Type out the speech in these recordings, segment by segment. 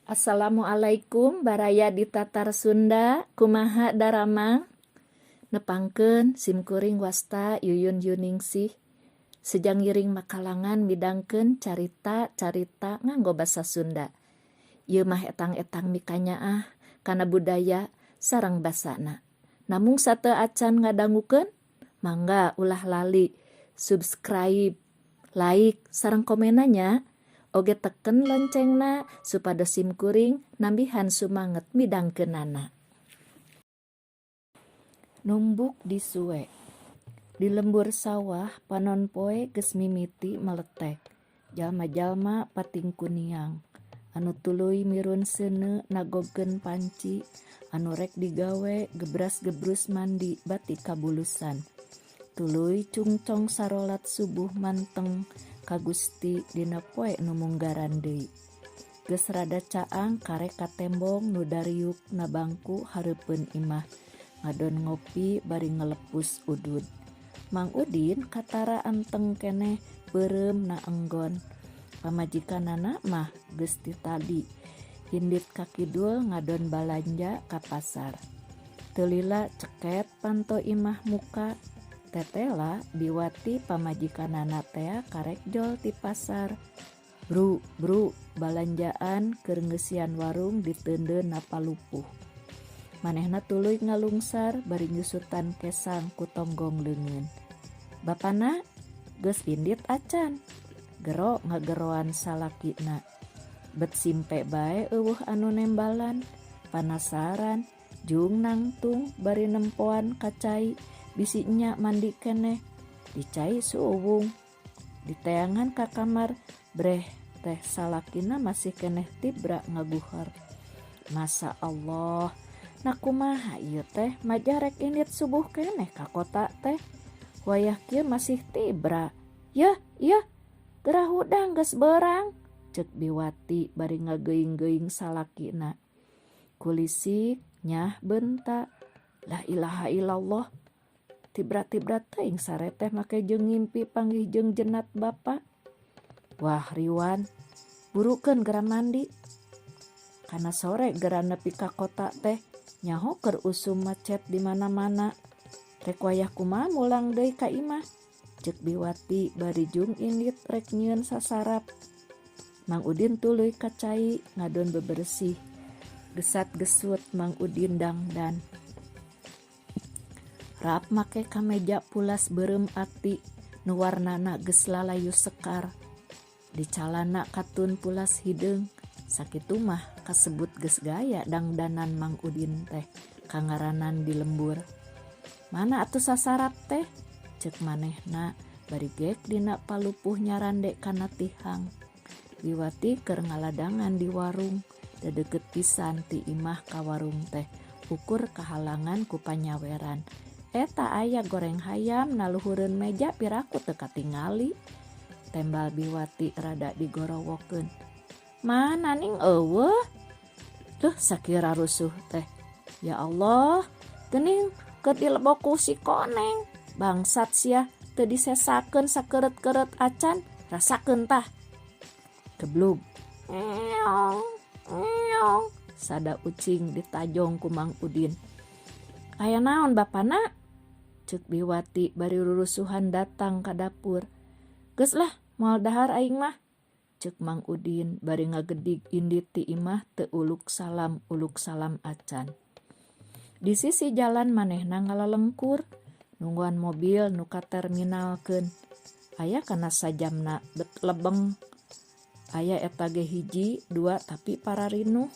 Assalamualaikum baraya di Tatar Sunda kumaha daramang nepangkeun simkuring wasta Yuyun Yuningsih sejang ngiring makalangan midangkeun carita-carita nganggo basa Sunda. Ieu mah etang-etang mikanyaah kana budaya sareng basana. Namung sateu acan ngadangukeun mangga ulah lali subscribe, like, sareng komenna nya. Oge teken loncengna supados simkuring nambihan sumanget midangkeunana. Numbuk disue. Di lembur sawah panon poe geus mimiti meletek. Jalma-jalma patingkuniang. Anu tuluy mirun seuneu nagogkeun panci, anu rek digawe gebras-gebrus mandi bati kabulusan. Tuluy cungcong sarolat subuh manteng ka Gusti dina poe nu munggaran deui. Geus rada caang karek ka tembong nu dariuk na bangku hareupeun imah ngadon ngopi bari ngalepus udud. Mang Udin katara anteng keneh peureum na enggon. Pamajikanana mah geus ti tadi indit ka kidul ngadon balanja ka pasar. Teu lila ceket panto imah muka. Tetela Biwati pamajikanana tea karek jol ti pasar. Bru bru balanjaan keur ngeusian warung diteundeun na palupuh. Manehna tuluy ngalungsar bari nyusutan kesang ku tonggong leungeun. Bapana geus indit acan. Gero ngageroan salakina. Bet simpe bae eueuh anu nembalan. Panasaran jung nangtung bari nempoan ka cai bisi enya mandi keneh. Di cai suwung. Diteangan ka kamar breh teh salakina masih keneh tibra ngaguhor. Masa Allah, na kumaha ieu teh majah rek indit subuh keneh ka kota teh. Wayah kieu masih tibra. Yeuh, yeuh, gerah hudang geus beurang. Ceuk Biwati bari ngageuing-geuing salakina. Kulisik nyah beunta. La ilaha illallah. Tibra-tibra teuing sare teh make jeung ngimpi panggih jeung jenat bapa. Wah riwan, burukeun gera mandi. Kana sore gera nepi ka kota teh nyaho keur usum macet di mana-mana. Rek wayah kumaha mulang deui ka imah. Ceuk Biwati bari jung indit rek nyieun sasarap. Mang Udin tuluy ka cai ngadon bebersih. Gesat-gesut Mang Udin dangdan. Rap make kameja pulas beureum ati nu warnana geus lalayu sekar. Di calana katun pulas hideung. Sakitu mah kasebut geus gaya dangdanan Mang Udin teh kangaranan di lembur. Mana atuh sasarap teh? Ceuk manehna bari gek dina palupuh nyarande kana tihang. Biwati keur ngaladangan di warung, dadeukeut pisan ti imah ka warung teh ukur kahalangan ku panyaweran. Eta aya goreng hayam na luhureun meja piraku teu katingali. Tembal Biwati rada digorowokeun. Mana ning eueuh? Duh sakira rusuh teh. Ya Allah, geuning keur dilebok ku si koneng. Bangsat sia teu disesakeun sakeureut-keureut acan, rasakeun tah. Geblug. Eong, eong, sada ucing ditajong ku Mang Udin. Aya naon bapana? Ceuk Biwati bari rurusuhan datang ka dapur. Geus lah, moal dahar aing mah. Ceuk Mang Udin bari ngagedig indit ti imah teu uluk salam uluk salam acan. Di sisi jalan manehna ngalalengkur, nungguan mobil nu ka terminalkeun. Aya kana sajamna bet lebeng. Aya eta ge hiji dua tapi pararinuh.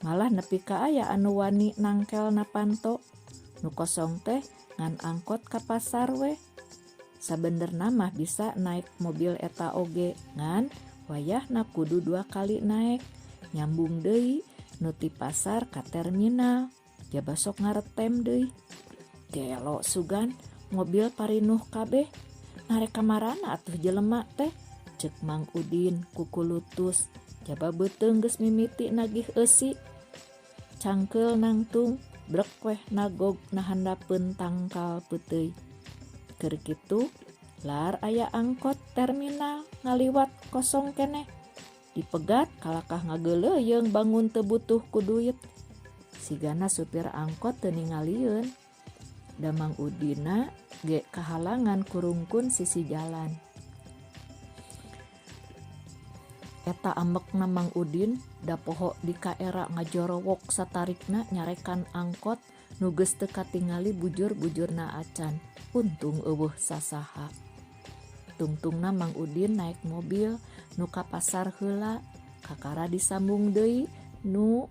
Malah nepi ka aya anu wani nangkel na panto. Nu kosong teh ngan angkot ka pasar weh. Sabenerna mah bisa naek mobil eta oge ngan wayahna kudu dua kali naek nyambung deui nu ti pasar ka terminal jaba sok ngaretem deui. Gelo sugan mobil parinuh kabeh narek kamarana atuh jelema teh ceuk Mang Udin kukulutus jaba beuteung geus mimiti nagih eusi. Cangkeul nangtung brek weh nagog na handapeun tangkal peuteuy. Keur kitu lar aya angkot terminal ngaliwat kosong keneh. Dipegat kalakah ngageuleuyeung bangun teu butuh ku duit. Sigana supir angkot teu ningalieun. Da Mang Udinna ge kahalangan ku rungkun sisi jalan. Eta ambekna Mang Udin da poho di kaera ngajorowok satarikna nyarekan angkot nu geus teu katingali bujur-bujurna acan. Untung eueuh sasaha. Tungtungna Mang Udin naek mobil nu ka pasar heula kakara disambung deui nu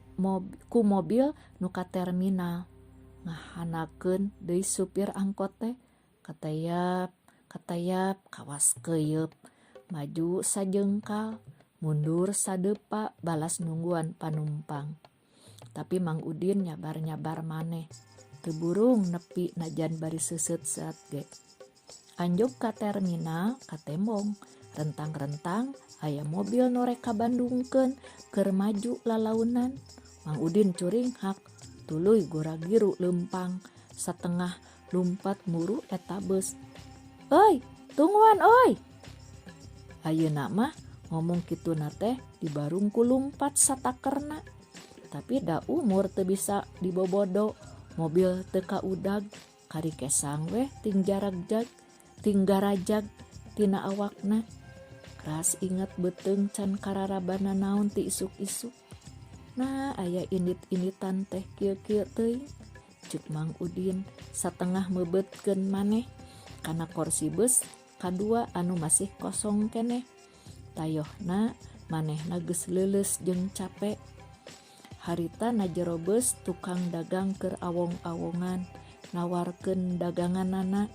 ku mobil nu ka terminal. Ngahanakeun deui supir angkot teh katayap katayap kawas keuyeup maju sajengkal mundur sadepa balas nungguan panumpang. Tapi Mang Udin nyabar-nyabar maneh teu burung nepi najan bari seuseut seat ge. Anjog ka terminal katembong rentang-rentang aya mobil nu rek kabandungkeun keur maju lalaunan. Mang Udin curinghak tuluy gura-giru leumpang satengah lumpat muru eta beus. Euy, tungguan euy. Ayeuna mah ngomong kituna teh dibarung ku lumpat satakerna. Tapi da umur teu bisa dibobodo, mobil teu kaudag, karikesang weh ting jaragjag, ting garajag tina awakna. Ras inget beuteung can kararabana naon ti isuk-isuk. Nah, aya indit-inditan teh kieu-kieu teuing. Ceuk Mang Udin satengah meubeutkeun maneh kana korsi beus kadua anu masih kosong keneh. Tayohna manehna geus leuleus jeung cape. Harita na jero beus tukang dagang keur awong-awongan nawarkeun daganganana.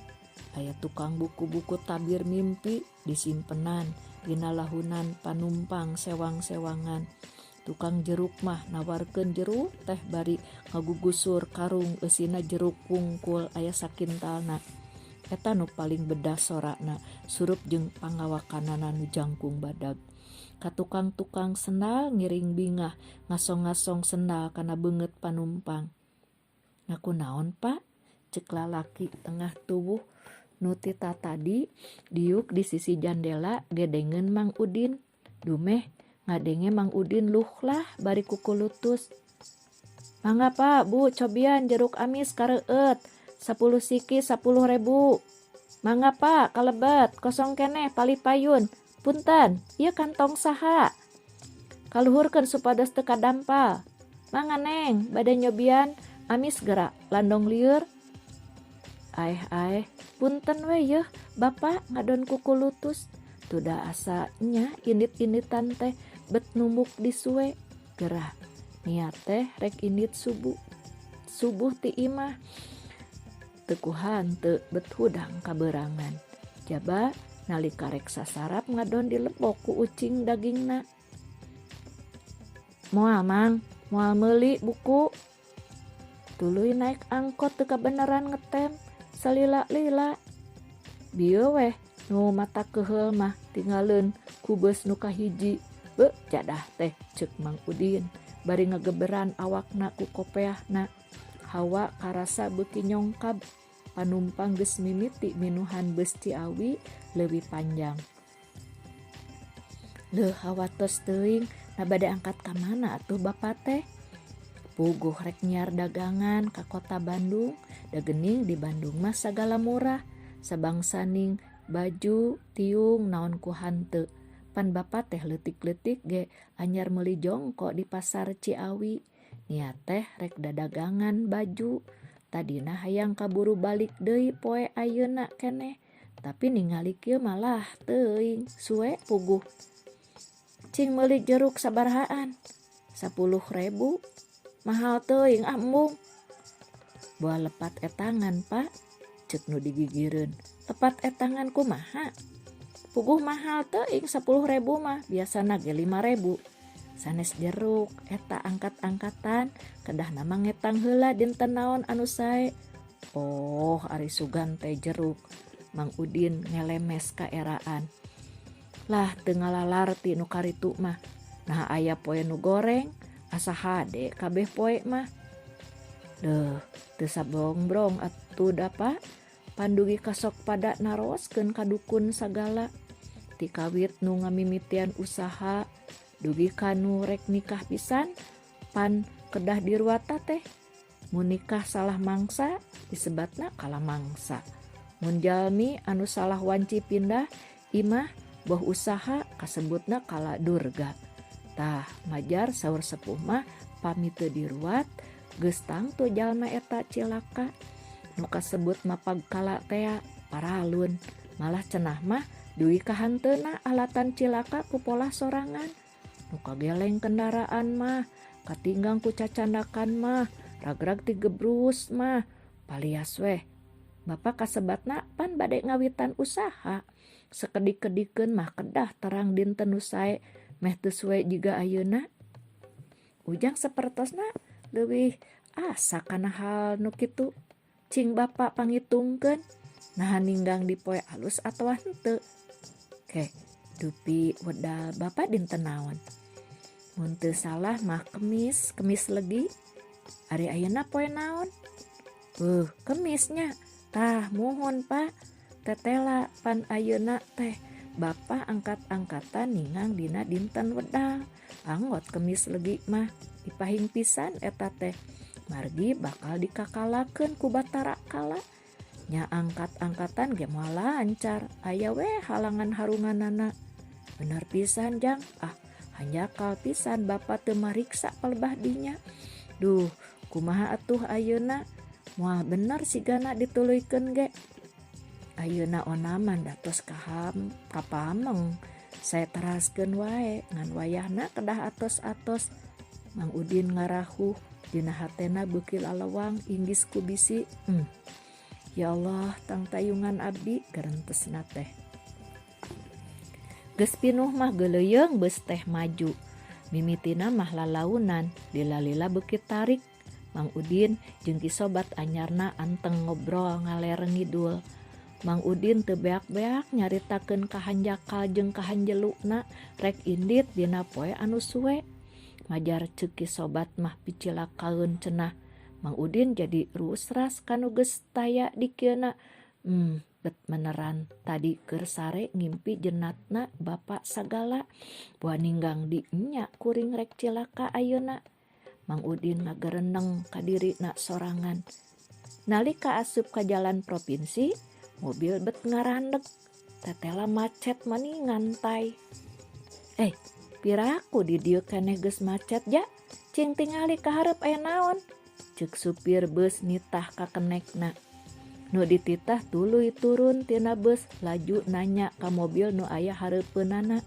Aya tukang buku-buku tabir mimpi disimpenan dina lahunan panumpang sewang-sewangan. Tukang jeruk mah nawarkeun jeruk teh bari ngagugusur karung eusina jeruk wungkul aya sakintalna. Eta nu paling beda sorana surup jeung pangawakanana nu jangkung badag. Ka tukang-tukang sendal ngiring bingah ngasong-ngasong sendal kana beungeut panumpang. Ngakunaon Pak? Ceuk lalaki tengah tubuh nu ti tatadi diuk di sisi jandela gedengeun Mang Udin. Dumeh ngadenge Mang Udin luhlah bari kukulutus. Mangga Pak, Bu, cobian jeruk amis kareueut. 10 siki 10.000. Mangga Pak, kalebet, kosong keneh palih payun. Punten, ieu kantong saha? Kaluhurkeun supados teu kadampal. Mangga Neng, bade nyobian amis geura, landong lieur. Aeh aeh, punten we yeuh, Bapak ngadon kukulutus. Tuda asa nya indit-inditan teh bet numbuk disuwe. Gerah, niat teh rek indit subuh. Subuh ti imah. Teu ku hanteu bet hudang kaberangan. Jaba nalika rek sasarap ngadon dilebok ku ucing dagingna. Moal Mang, moal meuli buku. Tuluy naek angkot teu kabeneran ngetem salila-lila. Bieu weh nu mata keuheul mah tingaleun ku beus nu kahiji. Beuh jadah teh ceuk Mang Udin bari ngageberan awakna ku kopeahna. Hawa karasa beuki nyongkab. Panumpang geus mimiti minuhan beus Ciawi leuwih panjang. Leuh hawa tos teuing, na bade angkat ka mana atuh bapa teh? Puguh rek nyiar dagangan ka kota Bandung, da geuning di Bandung mah sagala murah, sabangsaning baju, tiung, naon ku hanteu. Pan bapa teh leutik-leutik ge anyar meuli jongko di pasar Ciawi. Niat teh rek dadagangan baju. Tadina hayang kaburu balik deui poe ayeuna keneh, tapi ningali kieu malah teuing suwe puguh. Cing meuli jeruk sabarahaan? 10.000. Mahal teuing ah embung. Boa lepat etangan Pak, ceuk nu digigireun. Lepat etangan kumaha? Puguh mahal teuing 10.000 mah, biasana ge 5.000. Sanes jeruk eta angkat-angkatan kedahna mah ngetang heula dinten naon anu sae. Oh, ari sugan teh jeruk. Mang Udin ngelemes kaeraan. Lah teu ngalalarti nu karitu mah. Nah aya poe nu goreng, asa hade kabeh poe mah. Deuh, teu sabrongbrong atuh da Pak. Pandugi kasok pada naroskeun ka dukun sagala. Ti kawit nu ngamimitian usaha Dugi ka nu rek nikah pisan pan kedah diruwat teh. Mun nikah salah mangsa disebatna kala mangsa. Mun jalmi anu salah wanci pindah imah boh usaha kasebutna kala durga. Tah majar saur sepuh mah pami teu diruat geus tangtu jalma eta cilaka. Nu kasebut mapag kala tea paralun malah cenah mah dugi ka hanteuna alatan cilaka ku polah sorangan. Nu kageleng kendaraan mah katinggang ku cacandakan mah ragrag ti gebrus mah palias weh. Bapak kasebatna pan bade ngawitan usaha. Sekedik-kedikeun mah kedah terang dinten nu sae meh teu suwe jiga ayeuna. Ujang sapertosna leuwih asa kana hal nu kitu. Cing bapak pangitungkeun naha ninggang di poe alus atawa henteu. Ke dupi wedal bapak dinten naon. Mun teu salah mah kemis, kemis legi. Ari ayeuna poe naon? Kemisnya. Tah muhun Pak. Tetela pan ayeuna teh bapak angkat-angkatan ningang dina dinten wedal. Anggot kemis legi mah dipahing pisan eta teh. Margi bakal dikakalakeun ku Batara Kala. Nya angkat-angkatan ge moal lancar. Aya we halangan harunganana. Bener pisan Jang. Ah, hanjakal pisan bapak teu mariksa palebah dinya. Duh, kumaha atuh ayeuna? Moal bener sigana dituluykeun ge. Ayeuna onaman datos kaham kapameng. Saya teraskeun wae ngan wayahna kedah atos-atos. Mang Udin ngarahuh dina hatena beuki lalewang inggis ku bisi. Ya Allah, tangtayungan abdi gerentesna teh. Geus pinuh mah geuleuyeung beus teh maju. Mimitina mah lalaunan, lila-lila beuki tarik. Mang Udin jeung ki sobat anyarna anteng ngobrol ngaler ngidul. Mang Udin teu beak-beak nyaritakeun kahanjakal jeung kahanjeluna rek indit dina poe anu suwe. Majar ceuk ki sobat mah picilakaeun cenah. Mang Udin jadi rusras kanu geus taya dikieuna. Bet meneran tadi keur sare ngimpi jenatna bapak sagala. Boa ninggang di nya kuring rek cilaka ayeuna. Mang Udin ngagereneng ka dirina sorangan. Nalika asup ka jalan provinsi, mobil bet ngarandeg. Tetela macet mani ngantai. Piraku di dieu keneh geus macet ja? Cing tingali ka hareup aya naon? Ceuk supir bus nitah ka kenekna. Nu dititah tuluy turun tina bus laju nanya ka mobil nu aya hareupeunana.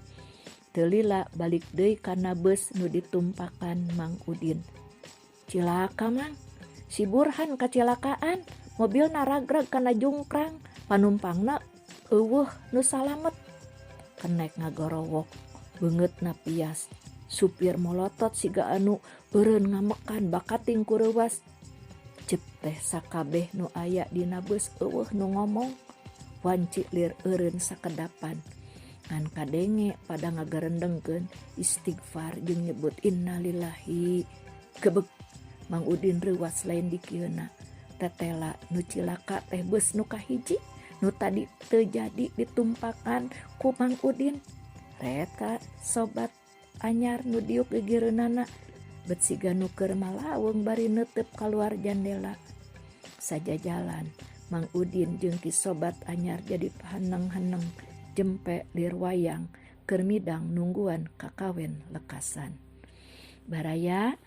Teu lila balik deui kana bus nu ditumpakan Mang Udin. Cilaka Mang, si Burhan kacilakaan, mobilna ragrag kana jungkrang, panumpangna eueuh nu salamet. Kenek ngagorowok, beungeutna pias. Supir molotot siga anu eureun ngamekan bakating ku reuwas. Cep teh sakabeh nu aya dina bus eueuh nu ngomong, wanci lir eureun sakedapan. Ngan kadenge pada ngagerendengkeun istighfar jeung nyebut innalillahi. Gebeg Mang Udin reuwas lain dikieuna. Tetela nu cilaka teh beus nu kahiji nu tadi teu jadi ditumpakan ku Mang Udin. Ret ka sobat anyar nu diuk gigireunana bet siga nu keur malaweung bari neuteup kaluar jandela. Sajajalan Mang Udin jeung ki sobat anyar jadi paheneng-heneng jempe lir wayang keur midang nungguan kakawen lekasan. Baraya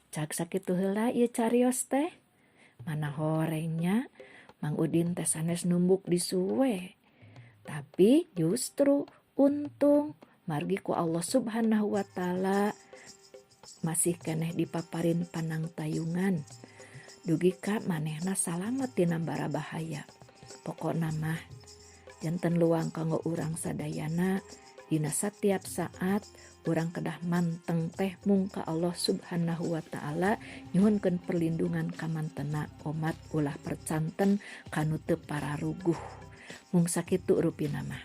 cak sakitu heula ieu carios teh. Mana horengnya Mang Udin teh sanes numbuk di suwe. Tapi justru untung margi ku Allah Subhanahu wa taala masih keneh dipaparin panangtayungan. Dugi ka manehna salamet tina bara bahaya. Pokona mah janten luang kanggo urang sadayana dina satiap saat urang kedah manteng teh mung ka Allah Subhanahu wa taala nyuhunkeun perlindungan ka mantena omat ulah percanten kanu teu pararuguh. Mung sakitu rupina mah.